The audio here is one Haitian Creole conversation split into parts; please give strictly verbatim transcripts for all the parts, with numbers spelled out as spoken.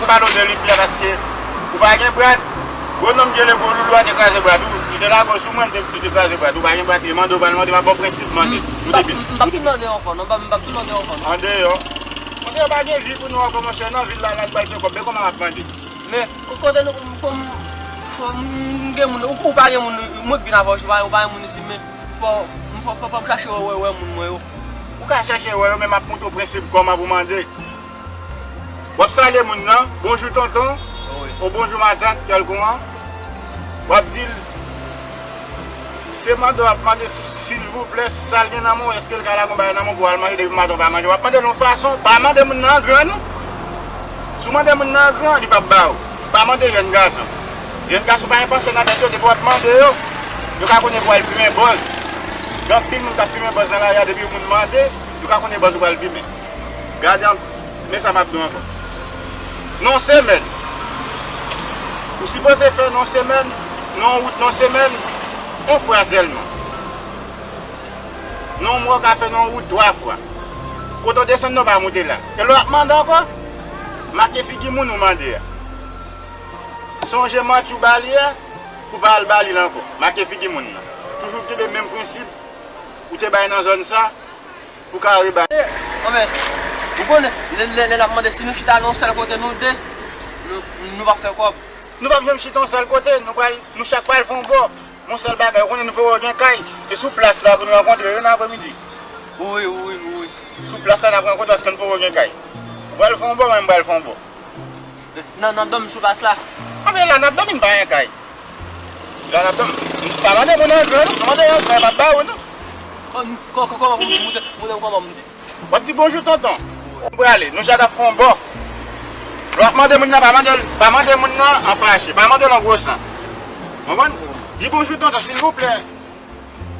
pa pale w de li byen paske ou pa gen brat. Gwo nonm gen le gwo loulou a te kraze brat ou. Li te lage w sou mwen, li te, li te kraze brat ou. Ou pa gen brat, li mande w pral mande, m ap ba w prensip mande. M p ap, m p ap tou mande ankò, non, m p ap, m p ap tou mande ankò, non. Andeyò. Andeyò pa gen vi pou nou ankò, monchè, nan vil la, la, nou pral fè kòb. Men kòman m ap mande? Men, kote nou, kòm, kòm, m gen moun, ou, ou pa gen moun, mwen k vin avè w, ou pa, ou pa gen moun isi, men, fò, fò, fò, fò m chache wè, wè, wè moun mwen yo. Ou ka chèche wè yo, men m ap montre w prensip kòman pou mande. W ap salye moun nan, bonjou tonton, ou bonjou matant, kèlkonk an. W ap di l, se mande w ap mande, silvouplè, sa l gen nan men w, èske l ka lage yon bagay nan men w pou w al manje depi maten w pa manje? W ap mande l yon fason, pa mande moun nan an gran non. Si w mande moun nan an gran, li p ap ba w. Pa mande jèn gason. Jèn gason pa gen panse nan tèt yo, depi w ap mande yo, yo ka konnen pou al fimen bòz. Gen anpil moun k ap fimen bòz nan lari a, depi yon moun mande, yo ka konnen bòz ou pral fimen. Gade an, men sa m ap di w ankò. Nan yon semèn, ou sipoze fè nan yon semèn, nan yon wout nan yon semèn, yon fwa sèlman. Nan yon mwa w ka fè nan yon wout twa fwa. Kote w desann nan w pa moute la. E lè w ap mande ankò, make figi moun ou mande a. Sonje manti w ba li a, pou pa al ba li l ankò. Make figi moun nan. Toujou kenbe menm prensip ou te bay nan zòn sa, pou ka rebay. Anben, ou konnen, lè, lè, lè n ap mande si nou chita nan yon sèl kote nou de, nou, nou p ap fè kòb. Nou p ap janm chita yon sèl kote, nou pral, nou chak pral fè yon bò. Yon sèl bagay, ou konnen nou poko gen kay. E sou plas la pou nou rankontre wi nan aprèmidi. Wi, wi, wi. Sou plas la n ap rankontre paske nou poko gen kay. Ou pral fè yon bò, mwen m pral fè yon bò. Nan, n ap dòmi sou plas la. Anben la, n ap dòmi, n pa gen kay. La n ap dòmi. Pa mande moun antre non, mande antre, pa ba ou non. Kò-, kò-, kò-, kòman pou m di, moute, moute, kòman pou m di? W ap di bonjou tonton. Nou prale, nou chak ap fè yon bò. Lè w ap mande moun nan, pa mande l, pa mande moun nan an fache, pa mande l an gwo san. Konprann? Di bonjou tonton, silvouplè.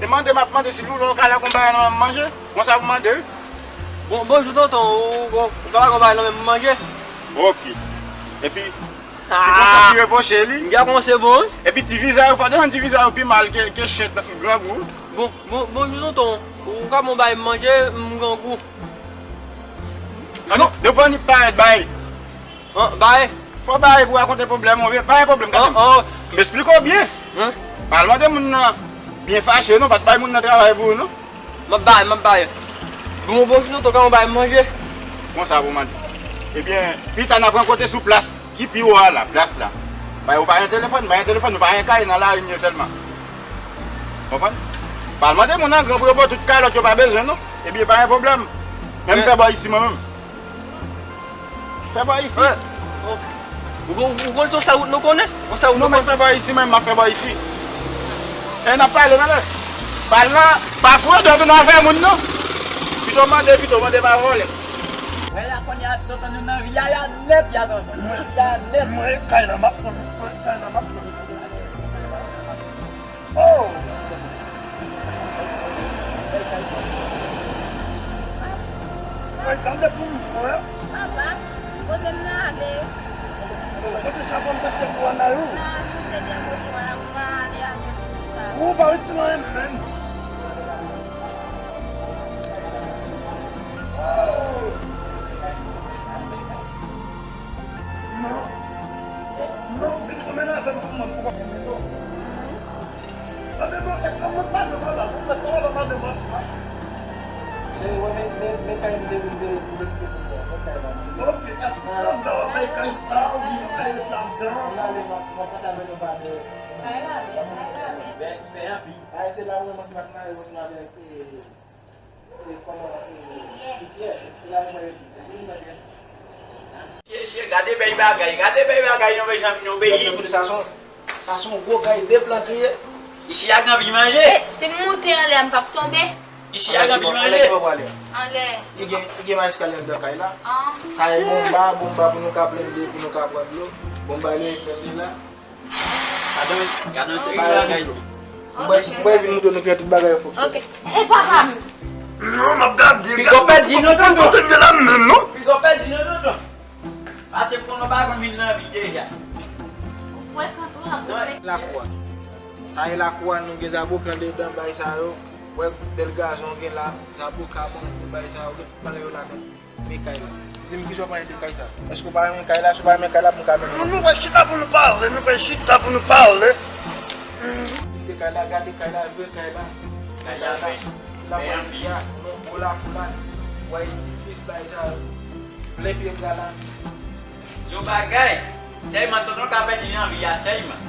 E mande m ap mande silvouplè, w ka lage yon bagay nan men m manje? Konsa pou mande wi. Bon, bonjou tonton, ou, ou, ou ka lage yon bagay nan men m manje? Ok. Epi, si konsa ki repwoche li. M gen kòmanse bon wi. Epi ti vizaj ou, fò desann ti vizaj ou pi mal ke, ke chen grangou. Bon, bon, bonjou tonton. Ou ka ban m bay manje, m grangou. An nou, depi w annik parèt, bay. An, bay. Fò bay pou rakonte pwoblèm ou, pa gen pwoblèm, gade m. M esplike w byen. Pa al mande moun nan byen fache non, pa t bay moun nan travay pou ou non. M ap bay, m ap bay. Bon, bonjou tonton, ka ban m bay manje? Konsa pou mande. Ebyen, pita n ap rankontre sou plas. Ki pi wo a la, plas la. Bay ou pa gen telefòn, bay gen telefòn, nou pa gen kay nan lari m yo sèlman. Konprann? Pa al mande moun nan gran pou yo ba w tout kalòt yo pa bezwen non. Epi pa gen pwoblèm. Men m fè bò isi mwen menm. Fè bò isi. Ou konn, ou konn se yon sèl wout nou konnen? Yon sèl wout nou konnen? Non, men fè bò isi, mwen m ap fè bò isi. E n ap pale nan lè. Pale nan, pa foure dwèt ou nan afè moun non. Pito mande, pito mande pa vòlè. Wè la kounye a, tonton nou nan ri a, y a nèt, y a tonton. Y a nèt. Mwen, kay la, m ap pran, mwen, kay la, m ap pran. Oh! Mwen, tande pou m, mwen. Papa, kote m nan ale? Kote sa pou m tande pou anayou? Nan, nou te gen moto a, ou pa ale avè m konsa. Ou pa retire anyen menm. Non. Non, vin kòmèt avè m pou mwen poko. Tande non, e kòman pa de papa, pou mwen poko pa de mwen. Cheri, wè, men, men, men kay m te vin de pou mwen kite pou mwen, men kay la. Ok, èske se anndan w ap bay kay sa, oubyen kay ret ladan? N ale, m ap, m ap pataje nou pa de. Kay la bèl, kay la bèl. Bèl, bèl anpil. Ay, se la ou menm, se pa t mare, ou t mare, e, Mesye, gade bèl bagay, gade bèl bagay, nou vle jan nou peyi. Gade sa, sa se yon, sa se yon gwo kay de plan kriye. Isi a gen anpil manje. Eh, si m moute anlè, m p ap tonbe? Isi a gen anpil manje. Anlè. Li gen, li gen maeskalye anndan kay la. Ah. Sa e bonba, bonba pou nou ka plen de, pou nou ka pran dlo. Bonba li plen de la. Gade, gade se bagay. Mwen, mwen vin moutre nou ki tout bagay yo fòk. Ok. E papa m. Non, m ap gade. Piga w pèdi non, tonton. Kote m ye la menm, non? Piga w pèdi non, tonton. Pase pou nou pa konn vin nan vi deja. Ou frekan twòp, ou frekan. Lakou a. Sa e lakou a, nou gen zaboka anndan bay sa yo. Wè, bèl gazon gen la, zaboka, mango, bay sa yo, gen tout bagay yo ladan. Men kay la. Di m kisa w panse de kay sa? Èske w pa renmen kay la? Si w pa renmen kay la, pou m ka mennen w. Nou, nou pral chita pou nou pale, nou pral chita pou nou pale. Kite kay la, gade kay la, bèl kay la. Kay la bèl. Lakou a, non, bon lakou la. Wè edifis, bay sa yo. Plen pye bwa la. Se yon bagay. Sèlman tonton ka pèdi nan vi a sèlman.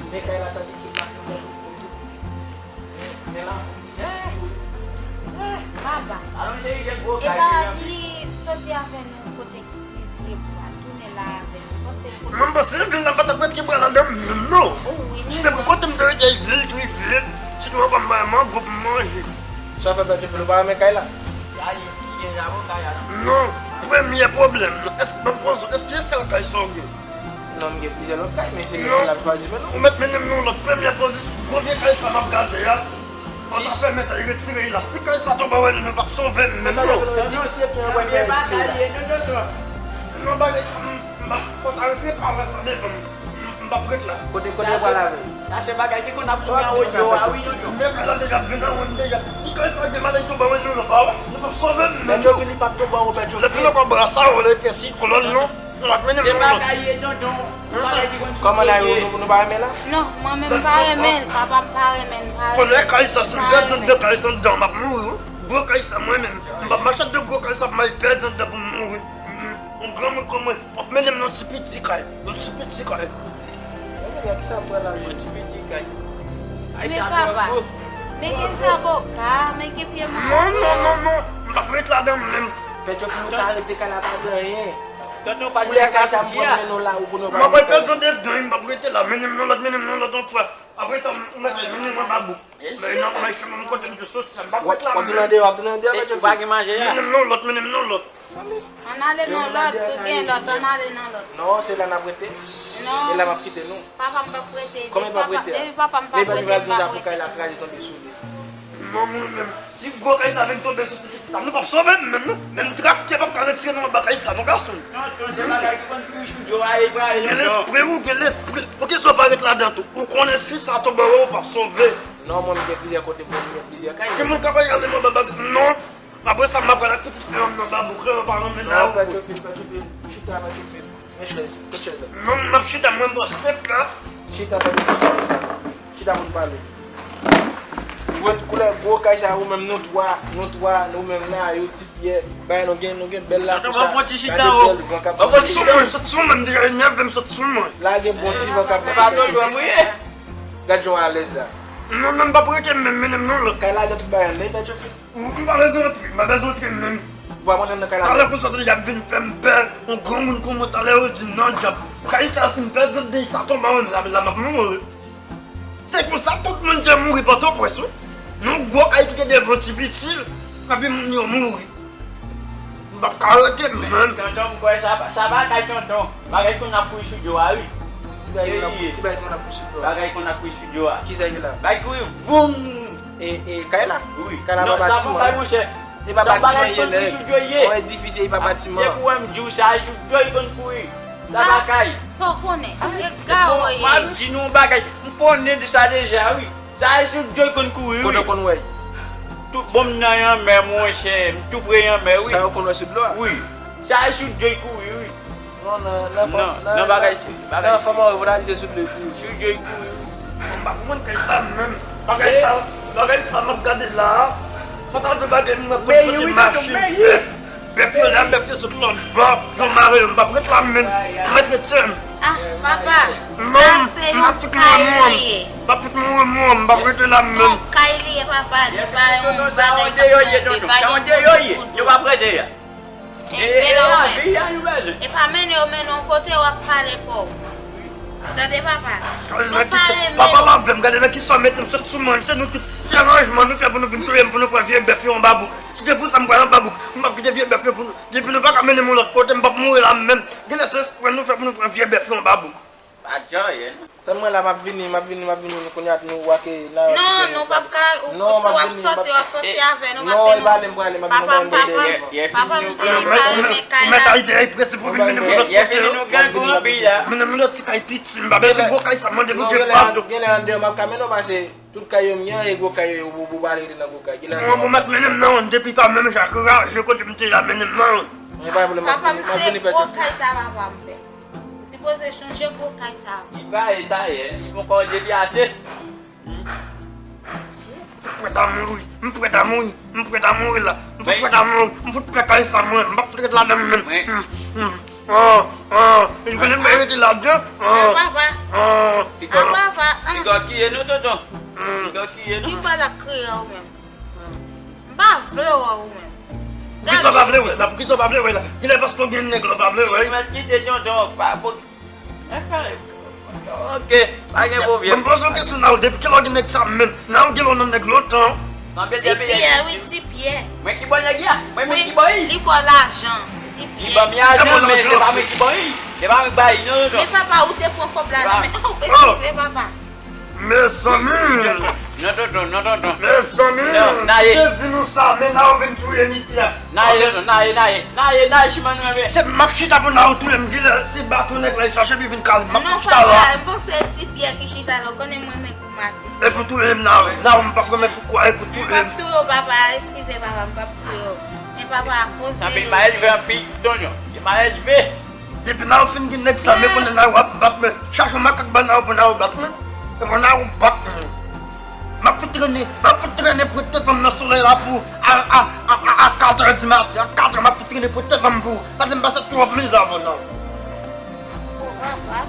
Men kay la, tande tout la. Men la. Baba. Alon cheri, jèn gwo kay. Epa li soti avè nou kote ki vye bwa, tounen la avè nou. Mwen panse kote. Mwen panse vil la pa t ap ret ki bwa ladan menm non. Oh, wi, si te pou kote m te rete, vil ki vye, si te wè kòm mwen mango pou m manje. Sa fè bèl te fè nou pa renmen kay la? Kay, li gen zaboka kay la. Non, premye pwoblèm nan, èske, ban m poze w, èske se sèl kay sa w gen? Non, m gen plizyè lòt kay, men se lekel la m chwazi mennen w. Ou mèt mennen m nan yon lòt premyè pozisyon. Premye kay sa m ap gade a, fò n ta fèmen sa, retire l la. Si kay sa tonbe anlè nou, nou p ap sove menm non. Tonton, se premye bagay li ye, tonton. Non, bagay sa, m, m pa, fò n ta retire kay sa devan m. M, m p ap ret la. Kote, kote w pral avè l? Chache bagay ki konn ap fouye an odyo a, wi, Jojo. Men kay la deja vin an wonn deja. Si kay sa gen malèz tonbe an wonn, nou pa wè. Nou p ap sove, men. Pètyo vin, li p ap tonbe an wonn, Pètyo vin. Lè fè lòt bras sa, ou lè fè si kolòn, non. Nou ap mennen. Se bagay ye, tonton. Bagay ki konn fouye. Kòman la, nou, nou pa renmen la? Non, mwen menm pa renmen l, papa m pa renmen l, pa renmen l. Konnen kay sa, si m pèdi anndan kay sa anndan, m ap mouri, wi. Gwo kay sa, mwen menm. M p ap mache anndan gwo kay sa, m al pèdi anndan pou m mouri. Yon granmoun kòm mwen, w ap mennen m nan ti piti kay. Yon ti piti kay. Yon ti piti kay. Yon ti piti kay. Men papa, men gen zaboka, men gen pye mango. Non, non, non, non. M p ap ret ladan menm. Pètyo fini ka rete kay la pa gen anyen. Tonton pa gen kay sa m pran mennen w la ou pou nou pa. M ap pèdi anndan, m p ap rete la. Mennen m nan lòt, mennen m nan lòt yon fwa. Apre sa, m mèt al mennen mwen ba bouk. Men nan, men nan, men kote m te soti, m p ap ret la. W ap tounen andeyò, w ap tounen andeyò, Pètyo. Ou pa gen manje a? Mennen m nan lòt, mennen m nan lòt. Ann ale nan lòt, si w gen lòt, ann ale nan lòt. Non, se la n ap rete. Non. E la m ap kite nou. Papa m p ap rete. Kòman l p ap rete a? Depi papa m p ap rete, l p ap rete. Pou kay la kraze tonbe sou li. Non, mwen menm. Si gwo kay sa vin tonbe sou ti pitit sa, nou p ap sove menm, non. Menm traktè p ap ka retire nan anba kay sa, non, gason. Tonton, se bagay ki konn fouye chou dyo a, e prale, tonton. Gen lespri, ou gen lespri. Poukisa w pa ret ladan tou? Ou konnen si sa tonbe, ou p ap sove. Non, mwen, m gen plizyè kote, mwen, m gen plizyè kay. Gen moun k ap ale nan anba bag, non. Apre sa, m ap pral ak pitit frè m nan ba bouk, pa renmen la. Non, pa chofil, pa chofil. Chita, pa chofil. Men chèz, kot chèz la? Non, m ap chita, mwen, bòs pèp la. Chita, pa chofil. Chita pou n pale. Ou wè koulè gwo kay sa, ou menm nou twa, nou twa, nou menm la, yo ti pyè, bay nou gen, nou gen bèl la. Tonton, ban m fon ti chita, o. Ban m fon ti chita. Sot sou mwen, sot sou mwen, m deja enève m, sot sou mwen. La gen bon ti van k ap fè. Pa tonton, mwen ye. Gad jan w alèz la. Non, non, m p ap rete menm, mennen m nan lòt. Kay la gen tout bagay, men Pètyo fini. M pa bezwen antre, m pa bezwen antre menm. Ou pa kontan nan kay la? Talè konsa, y ap vin fè m pè. Yon granmoun kòm mwen, talè yo di m nan dyab. Kay sa, si m pèdi anndan, sa tonbe an, la, la m ap mouri. Se konsa tout moun te mouri Pòtoprens, wi. Yon gwo kay ki te devan ti piti, epi moun yo mouri. M p ap ka rete menm. Tonton, m kwè sa, sa bagay, tonton. Bagay konn ap kouri sou dyo a, wi. Ki bagay konn ap, ki bagay konn ap kouri sou dyo a? Bagay konn ap kouri sou dyo a. Kisa ki la? Bagay kouri voum. E, e, kay la? Wi. Kay la pa batiman. Non, sa pa bagay, monchè. E pa batiman ye, nèg. Sa bagay konn kouri sou dyo ye. Ou wè difis, e pa batiman. Depi w wè m di w sa, sou dyo l konn kouri. Sa pa kay. Sa w konnen? E gawo ye. M ap di nou yon bagay. M konnen de sa deja, wi. Sa e sou dyo l konn kouri, wi. Kote w konn wè l? Tout bon, m nan lanmè, monchè. M tou pre lanmè, wi. Sa yo konn wè sou dlo a? Wi. Sa e sou dyo l kouri, wi. Non, nan, nan, nan bagay, nan, nan bagay, nan bagay. Nan fòm an, yo vin analize sou dlo l kouri. Sou dyo l kouri, wi. Bon, m pa konprann kay sa menm. Bagay sa, bagay sa m ap gade la a. Fò ta di bagay m nan kote machin bèf. Bèf yo la, bèf yo sot lòt bò. Yo mare yo, m p ap ret la menm. M mèt retire m. Ah, papa, sa se yon kay li ye. M ap fout mouri mwen, m p ap rete la menm. Se yon kay li ye, papa, li pa yon bagay k ap kanpe, pa gen moun pou di. Yo pa prete a. Enben la ou menm. E pa mennen yo mennen yon kote w ap pale pa w. Tande papa. Si w pa renmen. Papa m ap vle m gade nan kisa w mete m sot sou mwen, se nou tout, se aranjman nou fè pou nou vin touye m, pou nou pran vye bèf yo anba bouk. Si te pou sa m pral anba bouk, m p ap kite vye bèf yo pou nou. Depi nou pa ka mennen m yon lòt kote, m p ap mouri la menm. Genlè se espre nou fè pou nou pran vye bèf yo anba bouk. Pa di anyen non. Tann mwen la, m ap vini, m ap vini, m ap vini, kounye a nou wake nan. Non, nou p ap ka, ou, si w ap soti, w ap soti avè nou, paske nou, papa m, papa m, papa m di li pa renmen kay la. Ou mèt al te prese pou vin mennen m yon lòt kote. Mennen m yon lòt ti kay piti, m pa bezwen gwo kay sa, mande Bondye padon. Genlè andeyò m ap ka mennen w pase. Tout kay yo m ye, e gwo kay yo, ou, ou pa ale rete nan gwo kay. Genlè. Mwen, bon, mèt mennen m nan, depi pa menm jan ak raje kote m te ye a, mennen m nan. Mwen pa vle, m ap vini, m ap vini pèdi. Papa m, se gwo kay sa papa m fè. Ou sipoze chanje gwo kay sa. Li pa eta ye, li poko depi ase. M prèt a mouri, m prèt a mouri, m prèt a mouri la. M fout prèt a mouri, m fout pran kay sa mwen, m p ap fout ret ladan l menm. Ah, ah, li konnen m pa rete ladan. Ah, papa. Ah, papa. Piga w kiye nou, tonton. Piga w kiye nou. Ki bò l ap kriye ou menm? M pa vle wè ou menm. Poukisa w pa vle wè la? Poukisa w pa vle wè la? Kilè paske w gen nèg la w pa vle wè? Ou mèt kite tonton, pa pou. Ok, pa gen pwoblèm. Ban m poze w kesyon, Nao, depi kilè w gen nèg sa menm? Nao gen lò nan nèg lontan. Ti Pyè, wi, Ti Pyè. Mwen ki ba nèg la? Mwen menm ki ba li? Li ba w lajan. Ti Pyè. Li ban m lajan, men se pa mwen ki ba li. Se pa mwen ki ba li, non, non, non. Men papa, ou te pran kòb la nan men. Eskize, papa. Mezanmi! Non, tonton, non, tonton. Mezanmi! Non, Naye. Te di nou sa, men Nao vin touye misye a. Naye, tonton, Naye, Naye. Naye, Naye, chita nou, men. Se m ap chita pou Nao touye m, genlè se baton nèg la chache, li vin kale m. M ap chita la. Non, papa, m panse se Ti Pyè ki chita la, ou konnen mwen, men kou mati. E pou touye m, Nao. Nao, m p ap renmen pou kwa, e pou touye m. M p ap touye w, papa, eskize, papa, m p ap touye w. Men, papa, poze. Sa, men, m a elve anpil, tonton. M a elve. Depi Nao fin gen nèg sa, men konnen Nao ap bat mwen. Chache yon makak ban Nao pou Nao bat mwen. E pou Nao bat mwen. M ap fout trennen, m ap fout trennen pou tèt fanm nan solèy la pou a, a, a, a, a katrè di maten, a katrè m ap fout trennen pou tèt fanm pou ou. Paske m pase twòp mizè avè w, Nao. O papa,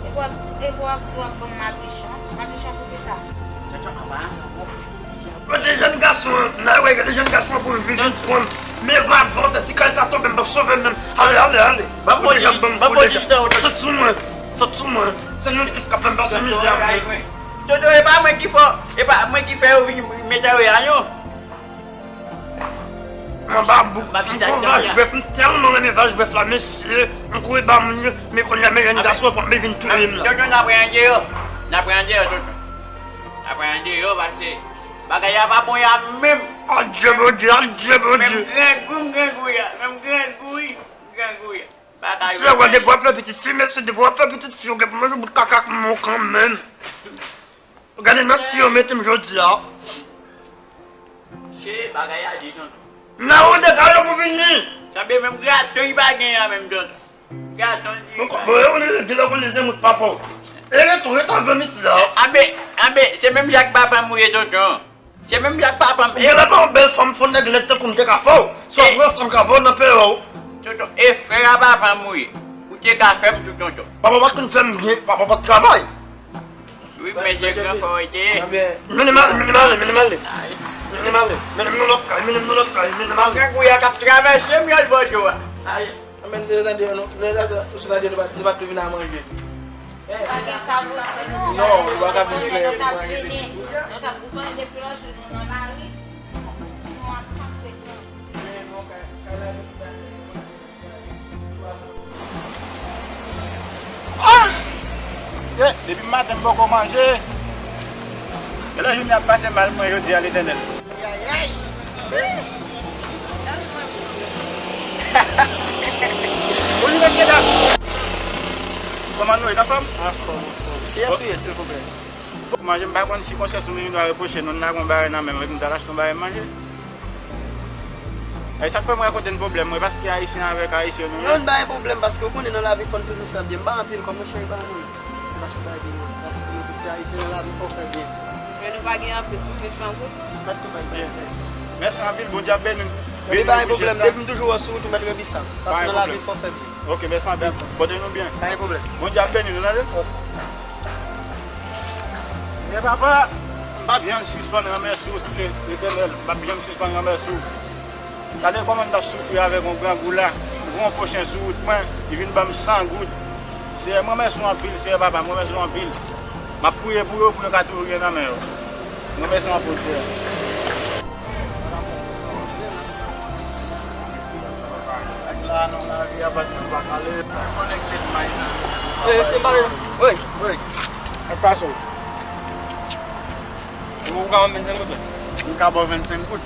e pou ap, e pou ap tou ap ban m madichon. Madichon pou kisa? Tonton, papa. Kote jèn gason an? N a wè jèn gason an pou l vin pran m. Men va vòtè, si kay sa tonbe, m p ap sove menm. Ale, ale, ale. Kote jan ban m, kote jan. Sot sou mwen. Sot sou mwen. Se nou ki t ap fè m pase mizè a mwen. Toto, e pa mwen ki fè, e pa mwen ki fè yo vin mete yo la, non. Mwen ba bouk. M gon vaj brèf, m tèlman renmen vaj brèf la, mesye. M kouri ba moun yo, men kounye a, men jèn gason an pran m, li vin touye m la. Toto, n ap pran deyò. N ap pran deyò, Toto. N ap pran deyò, paske bagay la pa bon ya menm. Adye Bondye, adye Bondye. Menm grangou, m grangou ya. Menm grangou, wi. M grangou ya. Bagay yo. Frè, depi w ap fè pitit fi, mesye, depi w ap fè pitit fi, ou gen pou manje bout kaka ak men w kanmenm. Gade nan ki yo mete m jodi a. Se bagay a di, tonton. Nan ou degaje pou vini. Sanble menm graton li pa gen an menm, tonton. Graton li pa gen. Bon, e ou li di la pou li se mout papa w. E retou, ret avè m isi la. Anben, anben, se menm jan ak papa m ou ye, tonton. Se menm jan ak papa m. Ou genlè pa yon bèl fanm, fò nèg lèd tankou m te ka fè w. Si w ap pran fanm ka fè w nan peyi w. Tonton, e frè a papa m ou ye. Ou te ka fè m tou, tonton. Papa w pa t konn fè m byen, papa w pa t travay. Wi, men se gran fò w te ye. Mennen m ale, mennen m ale, mennen m ale. Mennen m ale. Mennen m nan lòt kay, mennen m nan lòt kay, mennen m ale. Grangou a k ap travèse m, yo, l bò dlo a. Anben, nou tande nou, nou tande nou pa, nou pa tou vin a manje. Non, nou pa ka vin fè. Ah! Se, depi maten m poko manje. Genlè jounen ap pase mal mwen jodi a, Letènèl. Bonjou, mesye dam. Kòman nou ye, anfòm? Anfòm, anfòm. Kiyès ou ye, silvouplè? Bon, manje, m pa konn si konsyans ou menm dwa repwoche nou, n a gon bagay nan men m, epi m t al achte yon bagay manje. E sa k fè m rakonte n pwoblèm mwen, paske ayisyen avèk ayisyen nou ye. Non, n pa gen pwoblèm, paske ou konnen nan lavi fò n toujou fè byen. M pa anpil kòb, monchè, e pa moun. M pa fè bagay byen, non. Paske nou tout se ayisyen, nan lavi fò w fè byen. Men nou pa gen anpil, nou gen san goud. Fè tout bagay byen. Mèsi anpil, Bondye ap beni w. Beni w pou jès la. Depi m toujou wè sou wout ou mèt rebi sa. Paske nan lavi fò w fè byen. Ok, mèsi anpil. Pote nou byen. Pa gen pwoblèm. Bondye ap beni nou, tande? Senyè papa, m p ap janm sispann renmèsye w, Letènèl. M p ap janm sispann renmèsye w. Gade kòman m t ap soufri avèk yon grangou la. M gen yon pwochen sou wout mwen, li vin ban m san goud. Senyè, m renmèsye w anpil, Senyè papa, m renmèsye w anpil. M ap priye pou yo, pou yo ka toujou gen nan men yo. M renmèsye w anpil, Senyè. E, se mari m. Wi, wi. Ak pa sou. Ou, ou ka ban m vennsenk goud, wi? M ka ba w vennsenk goud.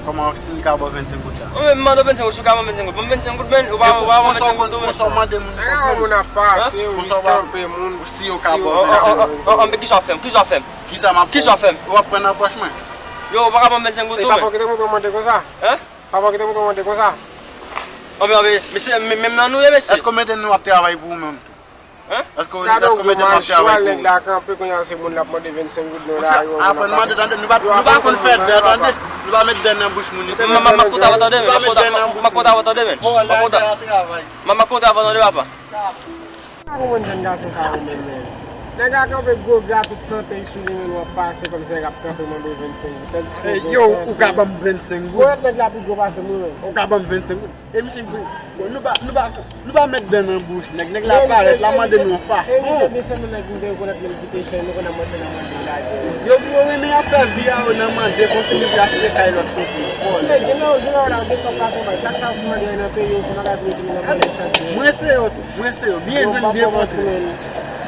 Kòman, si m ka ba w vennsenk goud la? Ou menm mande w vennsenk goud, si w ka ban m vennsenk goud. Ban m vennsenk goud, men, ou pa, ou pa ban m vennsenk goud tou, men. Konsa w mande moun. Moun ap pase, ou eskanpe moun, si yo ka ba w vennsenk goud. Anben, kisa w ap fè m? Kisa w ap fè m? Kisa m ap fè w? Kisa w ap fè m? Ou ap pran nan pòch mwen? Yo, ou pa ka ban m vennsenk goud tou, men. E papa w ki te montre w mande konsa? Hein? Papa w ki te montre w mande konsa? Anben, anben, mesye, men, menm nan nou ye, mesye. Èske w mete nou ap travay pou ou menm tou? Hein? Èske w, èske w mete nou ap travay pou ou? Nèg la kanpe, kounye a se moun l ap mande vennsenk goud, nou la, yo, aprann mande, tande, nou pa, nou pa konn fè dè, tande. Nou pa met dè nan bouch moun isi. M, m, m ap kontre avè w, tande, men. M ap kontre avè w, tande, men. M ap kontre avè w, tande, papa. Pa konprann jèn gason sa yo menm, men. Nèg la kanpe gwo gra tout sante sou li, men w ap pase kòmsi nèg ap kanpe mande vennsenk goud. Tandiske yo, ou ka ban m vennsenk goud? Ou wè nèg la pi gwo pase nou menm. Ou ka ban m vennsenk goud? E misye, bon, nou pa, nou pa, nou pa met dè nan bouch nèg. Nèg la parèt, l ap mande nou yon fason. E misye, misye, nou nèg, nou te rekonèt menm ki pechè, nou konn ap mande nan mande lajè. Yo, yo renmen ap fè vi a yo nan mande, konn fini vin achte kay lòt kote. Vòlè. Gen nan, gen nan, gen kòb ka konprann. Chak sa ou mande nan peyi, ou nan kay pou yo vin nan mande chak jou. Mwen se yo tou, mwen se yo. Byen jwenn, byen konte.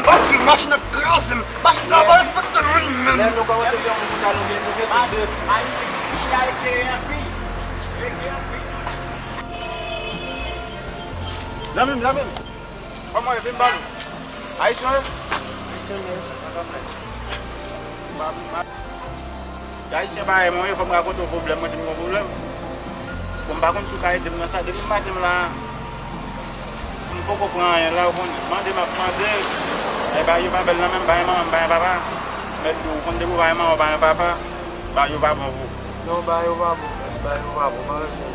m pa fè machin nan kraze m. Machin sa pa respekte moun, menm. Lè nou kòmanse fè yon moun konsa, nou gen, nou gen tout de. Zanmi m, zanmi m. Kòman w ye? Vin ba nou. Ayisyen w ye? Ayisyen m ye. Sa k ap fèt? M pa, m pa. Ayisyen pa renmen w, fò m rakonte w pwoblèm mwen si m gen yon pwoblèm. Bon, m pa konn si w ka ede m nan sa. Depi maten m la, m poko pran anyen la, ou konnen. Mande m ap mande. E bagay yo pa bèl nan men m, pa gen manman, m pa gen papa. Mèt di w, ou konn depi w pa gen manman, w pa gen papa, bagay yo pa bon pou ou. Non, bagay yo pa bon, bagay yo pa bon, pa bezwen.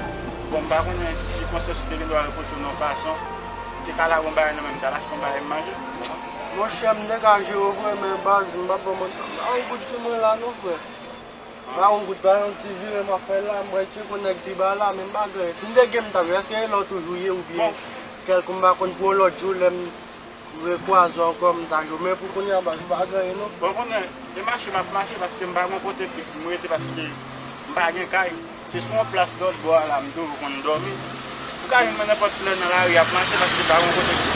Bon, m pa konnen sikonstans yo te gen dwa repwoche w nan yon fason. M te ka lage yon bagay nan men m, m ta al achte yon bagay m manje. Monchè, m te ka jere w vre, men baz, m p ap ba w manti, m pa gen yon goud sou mwen la non, frè. M pa gen yon goud, pa yon ti vire m ap fè la, m wè tcheko nèg pi ba la, men m pa gen anyen. Si m te gen, m t ap jwe. Èske e la w toujou ye oubyen kèlke, m pa konn, pou yon lòt jou, lè m rekwaze w ankò, m ta jwe w. Men pou kounye a, baz, m pa gen anyen non. Bon, konnen, e mache m ap mache paske m pa gen yon kote fiks m rete paske m pa gen kay. Se sou yon plas lòt bò a la m toujou konn dòmi. Ou ka jwenn mwen nenpòt lè nan lari ap mache paske m pa gen yon kote fiks.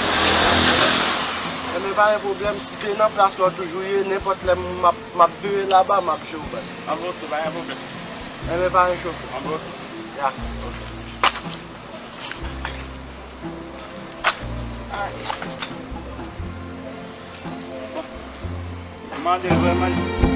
Enben, pa gen pwoblèm, si te nan plas la w toujou ye, nenpòt lè m ap, m ap vire laba, m ap jwe w, baz. Anben, oke, pa gen pwoblèm. Enben, pa gen chofè. Anben, oke. Ya. Oke. Ay. Bon. Mande vrèman.